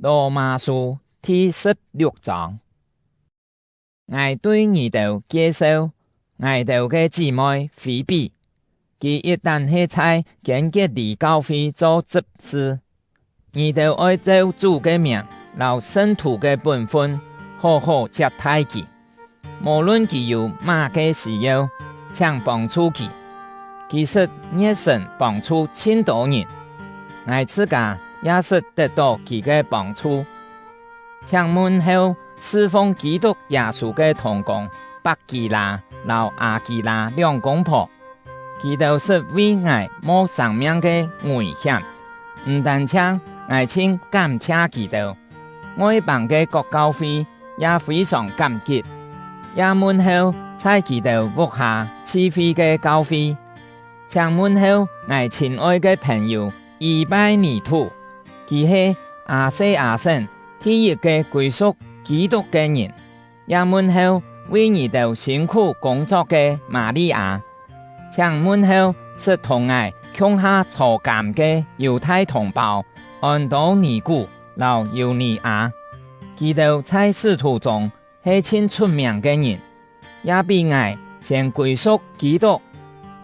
羅馬書第十六章，𠊎對你兜介紹𠊎兜个姊妹腓比，佢一等係在堅革哩教會做執事。你兜愛照主个名，摎聖徒个本分，好好接待佢。無論佢有麼个需要，請幫助佢。佢實熱誠幫助真多人，𠊎自家也實得到佢个幫助。請問候侍奉基督耶穌个同工百基拉摎亞居拉兩公婆，佢兜實為𠊎冒生命个危險，毋單止𠊎真感謝佢兜，外邦个各教會也非常感激，也問候在佢兜屋下聚會个教會。請問候𠊎親愛个朋友以拜尼土，佢係亞細亞省第一個歸屬基督个人，也問候為你兜辛苦工作个瑪利亞。請問候實同𠊎共下坐監个猶太同胞安多尼古摎猶尼亞，佢兜在使徒中係真出名个人，也比𠊎先歸屬基督。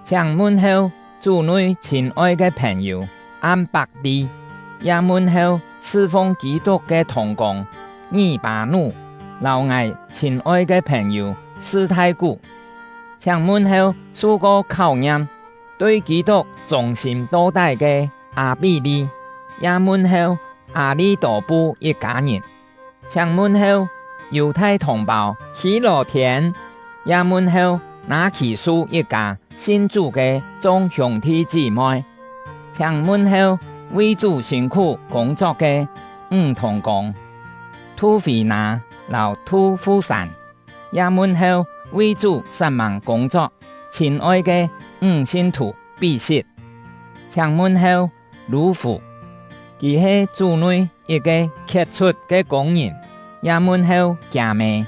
請問候主內親愛个朋友安伯利，也問候侍奉基督个同工爾巴奴，摎𠊎親愛个朋友司太古。請問候受過考驗、對基督忠心到底个亞比利，也問候亞利多布一家人。請問候猶太同胞希羅天，也問候拿其數一家信主个眾兄弟姊妹。請問候為主辛苦工作个五同工吐菲拿摎吐富珊，也問候為主散忙工作親愛个五信徒彼實。請問候呂弗，佢係主內一个傑出个工人，也問候家妹，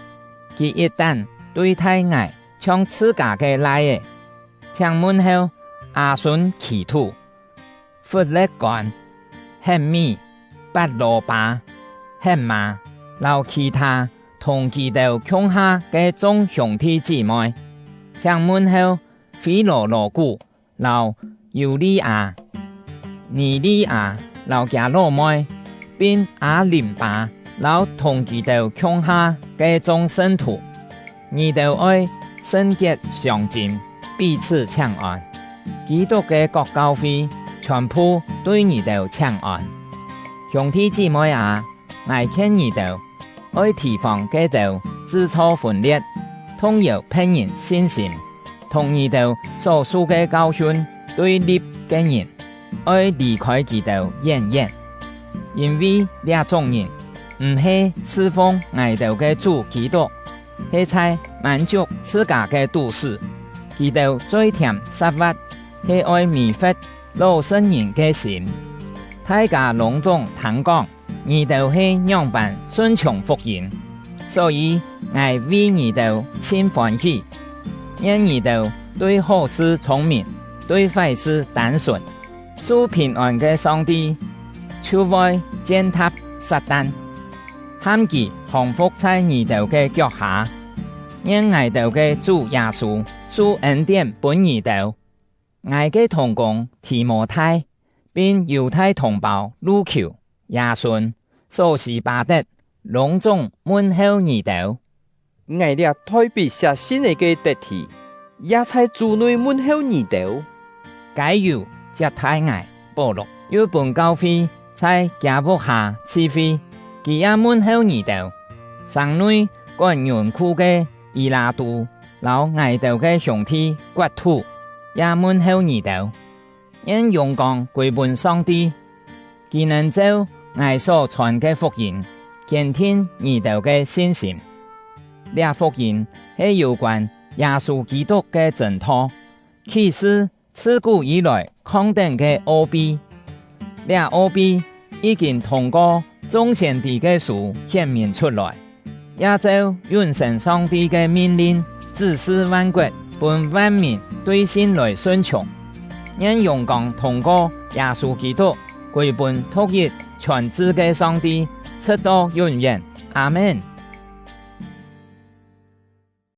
佢一等對待𠊎像自家个徠仔。請問候亞順其土、弗勒干、赫米、巴羅巴、赫瑪，摎其他同佢兜共下个眾兄弟姊妹。請問候非羅羅古、摎猶利亞、尼利亞、摎佮老妹，並亞林巴，摎同佢兜共下个眾聖徒。你兜愛聖潔相親，彼此請安。基督个各教會全部對你兜請安。兄弟姊妹啊，𠊎勸你兜愛提防嗰兜自造分裂、動搖別人信心，同你兜所受个教訓對立个人，愛離開佢兜遠遠。因為這種人毋係侍奉𠊎兜个主基督，係在滿足自家个肚子。佢兜嘴甜舌滑，係愛迷惑老實人个心。大家攏總聽講，你兜係樣般順從福音，所以𠊎為你兜真歡喜。願你兜對好事聰明，對壞事單純。賜平安个上帝就會踐踏撒但，喊佢降服在你兜个腳下。願𠊎兜个主耶穌賜恩典分你兜。𠊎个同工提摩太，並猶太同胞路求、亞孫、索西巴德，攏總問候你兜。𠊎倆代筆寫信个德提，也在主內問候你兜。該猶接待𠊎保祿，又分教會在家屋下聚會，佢也問候你兜。城內管銀庫个以拉都，摎𠊎兜个兄弟葛土，也問候你兜。願榮光歸分上帝，佢能照𠊎所傳个福音，堅定你兜个信心。這福音係有關耶穌基督个真道，啟示自古以來匡頂个奧秘。這奧秘已經通過眾先知个書顯明出來，也照永生上帝个命令，指示萬國，分萬民對信來順從。願榮光通過耶穌基督歸分獨一全智个上帝， chhṳ̍t-to yún-yén. Â-mén.